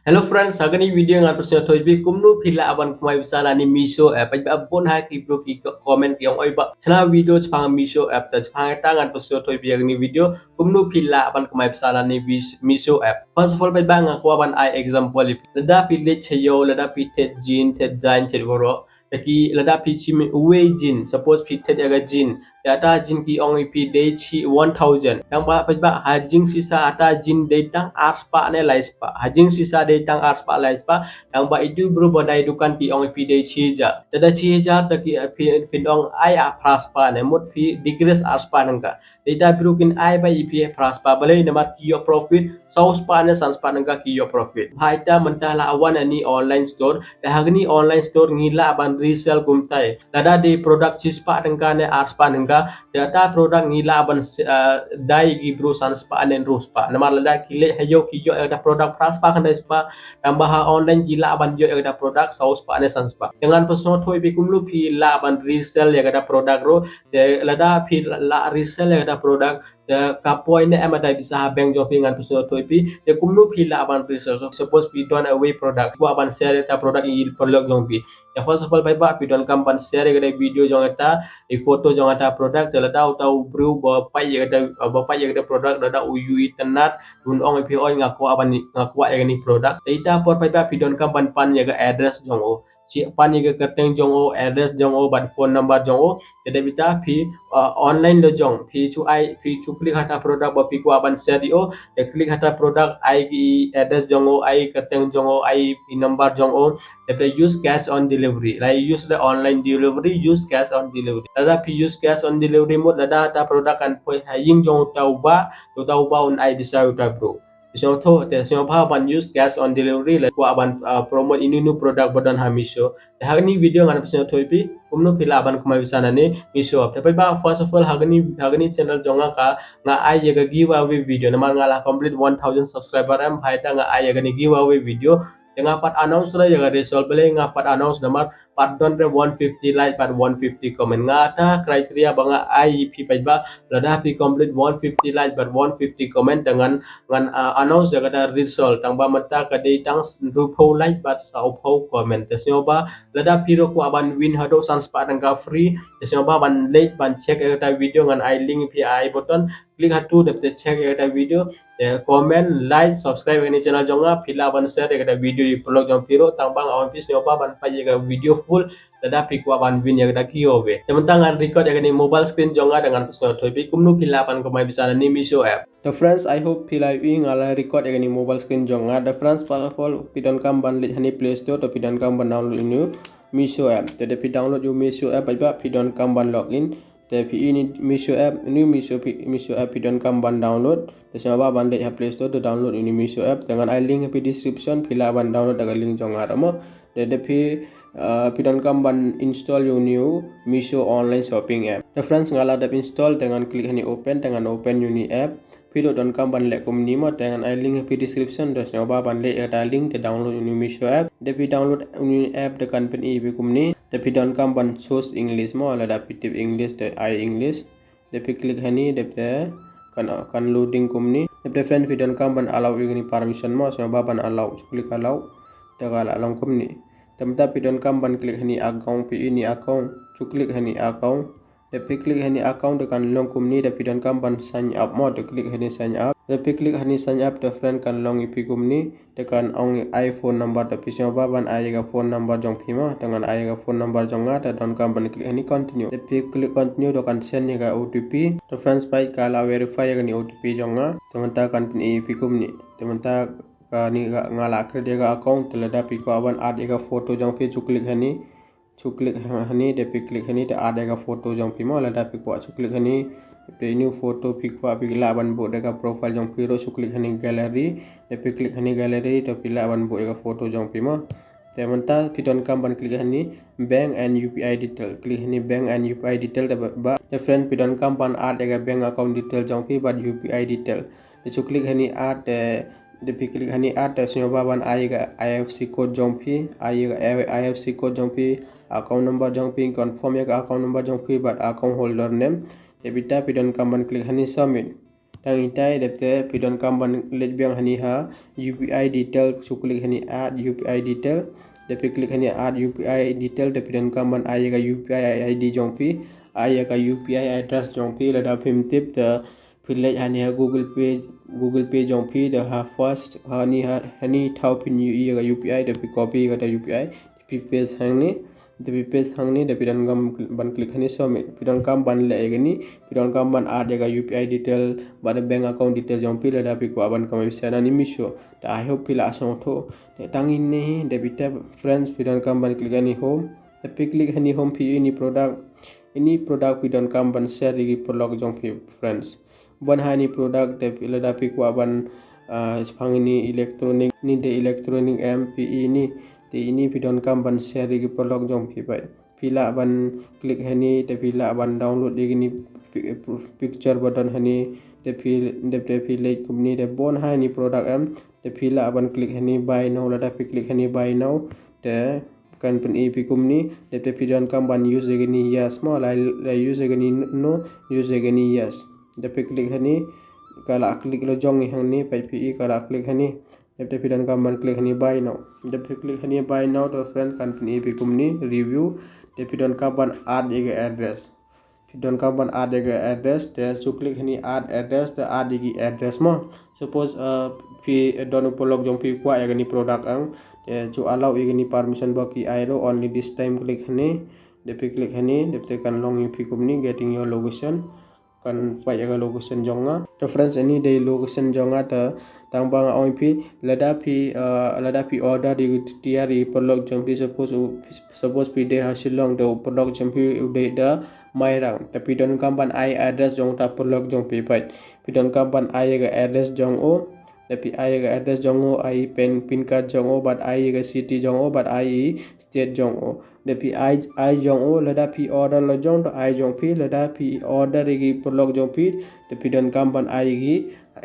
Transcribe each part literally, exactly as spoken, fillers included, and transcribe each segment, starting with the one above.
Hello friends, ha kane ka video ngan pynsngew thoh ïa phi kumno phi lah ban kamai pisa na ne Meesho app. Peit ba bun ha ki bru ki comment ki ong oi ba chna video shaphang Meesho app, te shaphang kata ngan pynsngew thoh ïa phi ha kane ka video kumno phi lah ban kamai pisa na ne Meesho app. First of all, peit ba nga kwah ban ai example ïa phi. Lada phi leit sha ïew, lada phi thied jean, thied jaiñ, thied waroh, te ki lada phi shim uwei jean, suppose phi thied ïa ka jean, ïa kata jean ki ong ïa phi dei shi one thousand. Tang ba peit ba ha jingshisha kata jean dei tang ar spah ne lai spah. Ha jingshisha dei tang ar spah lai spah. Tang ba itu bru ba dei dukan ki ong ïa phi dei shi hajar. Te da shi hajar te ki phi, phin ong ai ar phra spah ne, mut phi decrease ar spah nangka. Dei ta bru kin ai ba ïa phi phra spah, balei? Namar ki ïoh profit saw spah ne san spah nangka ki ïoh profit. Bha ita mynta la wan ha ne online store, te ha ne online store ngi lah ban resell kumtai. Lada dei product shi spah nangka ne ar spah nangka, te ta product ngi lah ban, ah, dei ki bru san spah ne hynriew spah. Namar lada ki leit ha ïew ki ïoh ïa kata product phra spah khyndai spah, tang ba ha online ki lah ban ïoh ïa kata product saw spah ne san spah. Te ngan pynsngew thoh ïa phi kumno phi lah ban resell ïa kata product ruh. Te lada phi lah resell ïa kata product, te ka poi ne em kata pisa ha bank jong phi, ngan pynsngew thoh ïa phi. Te kumno phi lah ban resell? Suppose phi don uwei product, kwah ban share ïa kata product ïa ki paralok jong phi. Te first of all, peit ba phi donkam ban share ïa kata video jong kata, ïa photo jong kata product. Te lada uta u bru ba peit ïa kata, ba peit ïa kata product, lada u ïohi tynnad, un ong ïa phi, oi, nga kwah ban, nga kwah ïa kane product. Te ita por peit ba phi donkam ban pan ïa ka address jong u. Shi pan ïa ka kyrteng jong u, address jong u bad phone number jong u. Te dep ita phi, ah, online la jong, phi shu ai, phi shu click ha kata product ba phi kwah ban share ïa u. Te click ha kata product, ai ki address jong u, ai kyrteng jong u, ai number jong u. Te phi use cash on delivery. La use da online delivery, use cash on delivery. Lada phi use cash on delivery mut, lada kata product kan poi ha ïing jong uta u bah, uta u bah un ai pisa ïa uta u bru. Te sngewthuh, te sngewbha ban use cash on delivery lada kwah ban, ah, promote ïa uni u product ba don ha Meesho. Te ha kane ka video ngan pynsngew thoh ïa phi kumno phi lah ban kamai pisa na ne Meesho app. Te peit ba first of all ha kane, ha kane ka channel jong nga ka, nga ai ïa ka giveaway video namar nga la complete one thousand subscriber em, bha ita nga ai ïa kane ka giveaway video. Te nga pat announce ruh ïa ka result, balei nga pat announce namar pat don ruh one fifty like bad one fifty comment. Nga kata criteria ba nga ai ïa phi peit ba lada phi complete one fifty like bad one fifty comment te ngan, ngan, ah, announce ïa kata result. Tang ba mynta ka dei tang hynriewphew like bad sawphew comment. Te sngewbha lada phi ruh kwah ban win haduh san spah tang ka free, te sngewbha ban leit ban check ïa kata video, ngan ai link ïa phi, ai button, click ha tu dep te check ïa kata video. Te comment, like, subscribe ïa kane ka channel jong nga, phi lah ban share ïa kata video ïa ki paralok jong phi ruh. Tang ba nga ong ïa phi sngewbha ban peit ïa ka video full lada phi kwah ban win ïa kata giveaway. Te mynta ngan record ïa kane mobile screen jong nga da ngan pynsngew thoh ïa phi kumno phi lah ban kamai pisa na ne Meesho app. Te friends, I hope phi la ïohi nga la record ïa kane mobile screen jong nga. Te friends, first of all phi donkam ban leit ha ne Play Store, te phi donkam ban download ïa uni u Meesho app. Te da phi download ïa u Meesho app, peit ba phi donkam ban log in. Te phi ïohi uni u Meesho app, uni u Meesho phi, Meesho app phi donkam ban download. Te sngewbha ban leit ha Play Store te download uni u Meesho app. Te ngan ai link ha phi description, phi lah ban download da ka link jong nga ruh mo. Te da phi, ah, phi donkam ban install ïa uni u Meesho online shopping app. Te friends, nga la dep install, te ngan click ha ne open, te ngan open ïa uni u app. Phi ruh donkam ban leh kumne mo, te ngan ai link ha phi description, te sngewbha ban leit ïa kata link te download uni u Meesho app. Da phi download uni u app te kan pyni ïa phi kumne. Te phi donkam ban choose English mo, lada phi tip English te ai English. Da phi click ha ne, dep te kan, kan loading kumne. Dep te friend phi donkam ban allow ïa kane permission mo, sngewbha ban allow, shu click allow. Te ka la long kumne. Te mynta phi donkam ban click ha ne account, phi ïohi uni u account, shu click ha ne account. Da phi click ha ne account te kan long kumne, da phi donkam ban sign up mo, te click ha ne sign up. Da phi click ha ne sign up te friend kan long ïa phi kumne, te kan ong ai phone number, te phi sngewbha ban ai ïa ka phone number jong phi mo, te ngan ai ïa ka phone number jong nga, te donkam ban click ha ne continue. Da phi click continue te kan send ïa ka O T P. Te friends, peit ka la verify ïa kane O T P jong nga. Te mynta kan pyni ïa phi kumne. Te mynta kane nga la create ïa ka account, te lada phi kwah ban add ïa ka photo jong phi, shu click ha ne. Shu click ha ne, da phi click ha ne te add ïa ka photo jong phi mo, lada phi kwah shu click ha ne. Te uni u photo phi kwah phi lah ban buh da ka profile jong phi ruh, shu click ha ne gallery. Da phi click ha ne gallery te phi lah ban buh ïa ka photo jong phi mo. Te mynta phi donkam ban click ha ne bank and U P I detail. Click ha ne bank and U P I detail, te ba, ba, te friend phi donkam ban add ïa ka bank account detail jong phi bad U P I detail. Te shu click ha ne add, te da phi click ha ne add te sngewbha ban ai ïa ka I F S C code jong phi, ai ïa ka I F S C code jong phi, account number jong phi, confirm ïa ka account number jong phi bad account holder name. Te bad phi donkam ban click ha ne submit. Tang itai dep te phi donkam ban leit biang hani ha U P I detail, shu click hani add U P I detail. Dep phi click hani add U P I detail, dep phi donkam ban ai ïa ka U P I I D jong phi, ai ïa ka U P I address jong phi. Lada phim tip te phi leit hani ha Google Pay, Google Pay jong phi, da ha first hani ha, hani thaw phin ïohi ïa ka U P I, dep phi copy ïa kata U P I, phi paste hangne. Dep phi paste hangne, dep phi donkam ban click hani submit. Phi donkam ban leh ïa kani, phi donkam ban add ïa ka U P I detail bad bank account detail jong phi lada phi kwah ban kamai pisa na ni Meesho. Te I hope phi la sngewthuh. Te tang ine hi, dep phi tap friends, phi donkam ban click hani home. Dep phi click hani home, phi ïohi ini product. Ini product phi donkam ban share ïa ki paralok jong phi friends. Bun ha ini product, te phi, lada phi kwah ban, ah, shaphang ini electronic, ini de electronic em, phi ïohi ini, te ini phi donkam ban share ïa ki paralok jong phi pat. Phi lah ban click hani, te phi lah ban download ïa kini pi-, picture ba don hani, te phi, te, te phi leit kumne, te bun ha ini product em, te phi lah ban click hani buy now. Lada phi click hani buy now, te kan pyni phi kumne, dep te phi donkam ban use ïa kani yes mo, la, la use ïa kani no, use ïa kani yes. Dep phi click hani, ka la click la jong hangne, phi ïohi ka la click hani. Dep te phi donkam ban click hani buy now. Dep phi click hani buy now, te friend, kan pyni phi kumne review. Dep phi donkam ban add ïa ka address. Phi donkam ban add ïa ka address, te shu click hani add address, te add ïa ki address mo. Suppose, uh, phi don u paralok jong phi kwah ïa kani product ang, te shu allow ïa kani permission ba ki ai ruh, only this time click hani. Dep phi click hani, dep te kan long ïa phi kumne getting your location. Kan pait ïa ka location jong nga. Te friends, ini dei location jong nga, te tang ba nga ong ïa phi, lada phi, uh, lada phi order ïa ki tiar ïa ki paralok jong phi, suppose u, suppose phi dei ha Shillong, te u paralok jong phi u dei da Mairang. Te phi donkam ban ai address jong uta u paralok jong phi pat. Phi donkam ban ai ïa ka address jong u. Te phi ai ïa ka address jong u, ai pin, pin card jong u, bad ai ïa ka city jong u, bad ai state jong u. Te phi ai, ai jong u, lada phi order la jong, te ai jong phi, lada phi order ïa ki paralok jong phi, te phi donkam ban ai ïa ki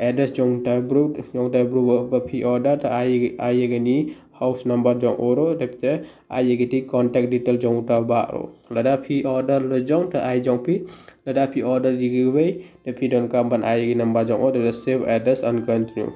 address jong uta u bru, jong uta u bru ba, ba phi order, te ai, ai ïa kani house number jong u ruh, dep te ai ïa kiti contact detail jong uta u bah ruh. Lada phi order la jong, te ai jong phi, lada phi order ïa kiwei, te phi donkam ban ai ïa ki number jong u, te save address and continue.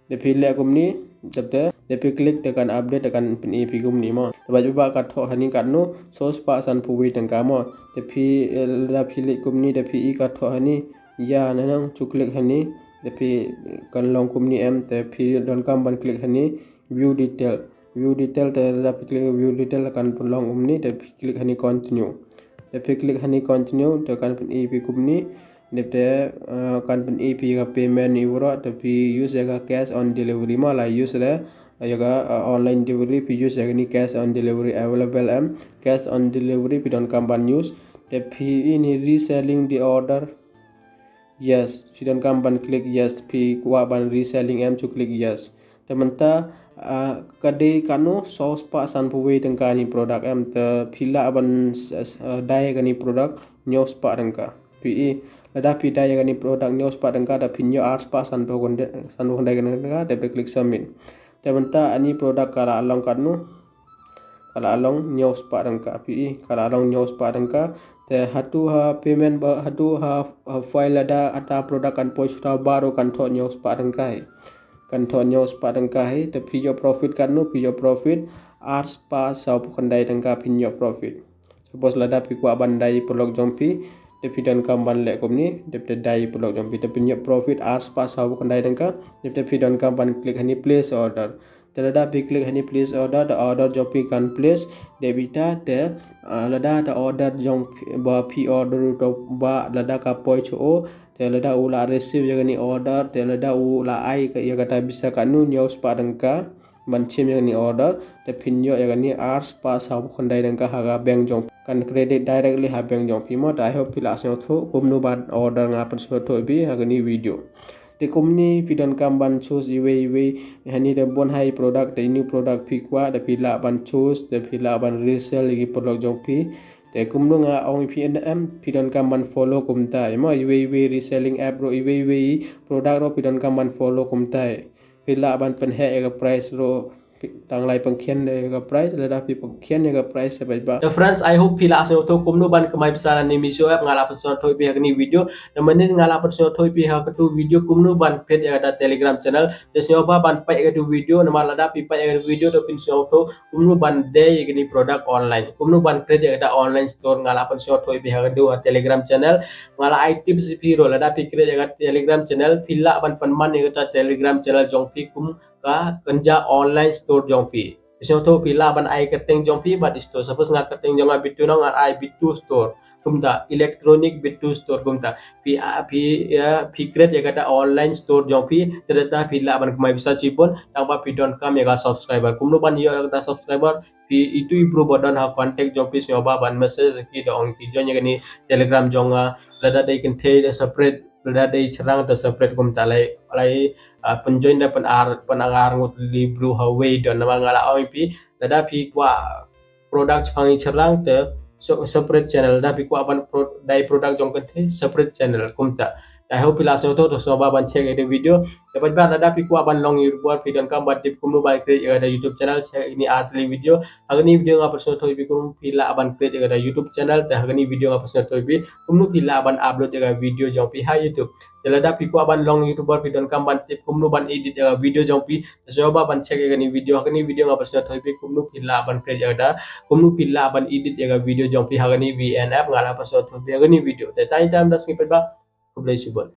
Dep phi leh kumne, dep te, dep phi click, te kan update, te kan pyni phi kumne mo. Te bad ba ka thoh hani katno, saw spah sanphew wei tyngka mo. Te phi, eh, lada phi leit kumne, te phi ïohi ka thoh hani, ïa, nanang, shu click hani, te phi, eh, kan long kumne em, te phi donkam ban click hani, view detail. View detail, te lada phi click view detail, kan pynlong kumne, te phi click hani continue. Te phi click hani continue, te kan pyni phi kumne, dep te, uh, kan pyni phi ïa ka payment ïa u ruh, te phi use ïa ka cash on delivery mo, la use le ïa ka, uh, online delivery, phi use ïa kani cash on delivery available em, cash on delivery phi donkam ban use. Te phi ïohi ini reselling the order. Yes, phi donkam ban click yes, phi kwah ban reselling em, shu click yes. Te mynta, ah, ka dei katno, saw spah sanphew wei tyngka ini product em, te phi lah ban s-, s-, ah, dai kani product hynñiew spah tyngka. Phi ïohi, lada phi dai kani product hynñiew spah tyngka, te phin ïoh ar spah sanphew khyndai, sanphew khyndai tyngka, te phi click submit. Te mynta ini product ka la long katno, ka la long hynñiew spah tyngka, phi ïohi, ka la long hynñiew spah tyngka. Te hato ha payment ba, hato ha, ha file lada ata product kan poi sha uta u bah ruh kan thoh hynñiew spah tyngka hi. Kan thoh hynñiew spah tyngka hi, te phi ïoh profit katno, phi ïoh profit ar spah sawphew khyndai tyngka phin ïoh profit. Suppose lada phi kwah ban dai paralok jong phi, te phi donkam ban leh kumne, dep te dai paralok jong phi, te phin ïoh profit ar spah sawphew khyndai tyngka, dep te phi donkam ban click hani place order. Te lada phi click hani place order, te order jong phi kan place, dep ita te, ah, lada te order jong phi, ba phi order u to ba lada ka poi sha u, te lada u la receive ïa kani order, te lada u la ai ka, ïa kata pisa katno, hynñiew spah tyngka, ban shim ïa kani order, te phin ïoh ïa kani ar spah sawphew khyndai tyngka ha ka bank jong, kan credit directly ha bank jong phi mo. Te I hope phi la sngewthuh kumno ban order, nga pynsngewthuh ïa phi ha kani video. Te kumne phi donkam ban choose iwei iwei, hani te bun hi product, te ine i product phi kwah, te phi lah ban choose, te phi lah ban resell ïa ki paralok jong phi. Te kumno nga ong ïa phi, em, phi donkam ban follow kumta, mo, iwei iwei reselling app ruh, iwei iwei product ruh phi donkam ban follow kumta. Phi lah ban pynheh ïa ka price ruh, Tang lai pynkhian ïa ka price, lada phi pynkhian ïa ka price sa bad ba. Te friends, I hope phi la sngewthuh kumno ban kamai pisa na Meesho app. Nga la pynsngewthuh ïa phi ha kani video. Te mynnin nga la pynsngewthuh ïa phi ha katu video kumno ban create ïa kata Telegram channel. Te sngewbha ban peit ïa katu video, namar lada phi peit ïa katu video te phin sngewthuh kumno ban die ïa kani product online. Kumno ban create ïa kata online store, nga la pynsngewthuh ïa phi ha katu Telegram channel. Nga la ai tips ïa phi ruh, lada phi create ïa kata Telegram channel, phi lah ban pynman ïa kata Telegram channel jong phi kum ka kynja online store jong phi. Sngewthuh, phi lah ban ai kyrteng jong phi bad i store. Suppose nga kyrteng jong nga Bitu, ngan ai Bitu Store. Kumta, electronic Bitu Store kumta. Phi, ah, phi, ïa, phi create ïa kata online store jong phi, te da phi lah ban kamai pisa shibun, tang ba phi donkam ïa ka subscriber. Kumno ban ïoh ïa kata subscriber? Phi, itu i bru ba don ha contact jong phi, sngewbha ban message ki, da ong ki join ïa kani Telegram jong nga, lada dei kynthei da separate, lada dei shynrang da separate kumta. Lai, lai, ah, pynjoin da pyn-ar, pyn-ar ngut li bru ha wei don, namar nga la ong ïa phi, lada phi kwah product shaphang i shynrang te, so, separate channel, lada phi kwah ban pro-, dei product jong kynthei, separate channel kumta. I hope phi la sngewthuh, to sngewbha ban check ïa kata video. Te pat ba lada phi kwah ban long YouTuber, phi donkam ban tip kumno ban create ïa kata YouTube channel, check ïa kani ar tylli video. Ha kani video nga pynsngewthuh ïa phi kumno phi lah ban create ïa kata YouTube channel, te ha kani video nga pynsngewthuh ïa phi kumno phi lah ban upload ïa ka video jong phi ha YouTube. Te lada phi kwah ban long YouTuber, phi donkam ban tip kumno ban edit ïa ka video jong phi, te sngewbha ban check ïa kani video. Ha kani video nga pynsngewthuh ïa phi kumno phi lah ban create ïa kata, kumno phi lah ban edit ïa ka video jong phi ha kani V N app, nga la pynsngewthuh ïa phi ha kani video. Te tang ïa kata, mynta sngi pat ba, khublei shibun.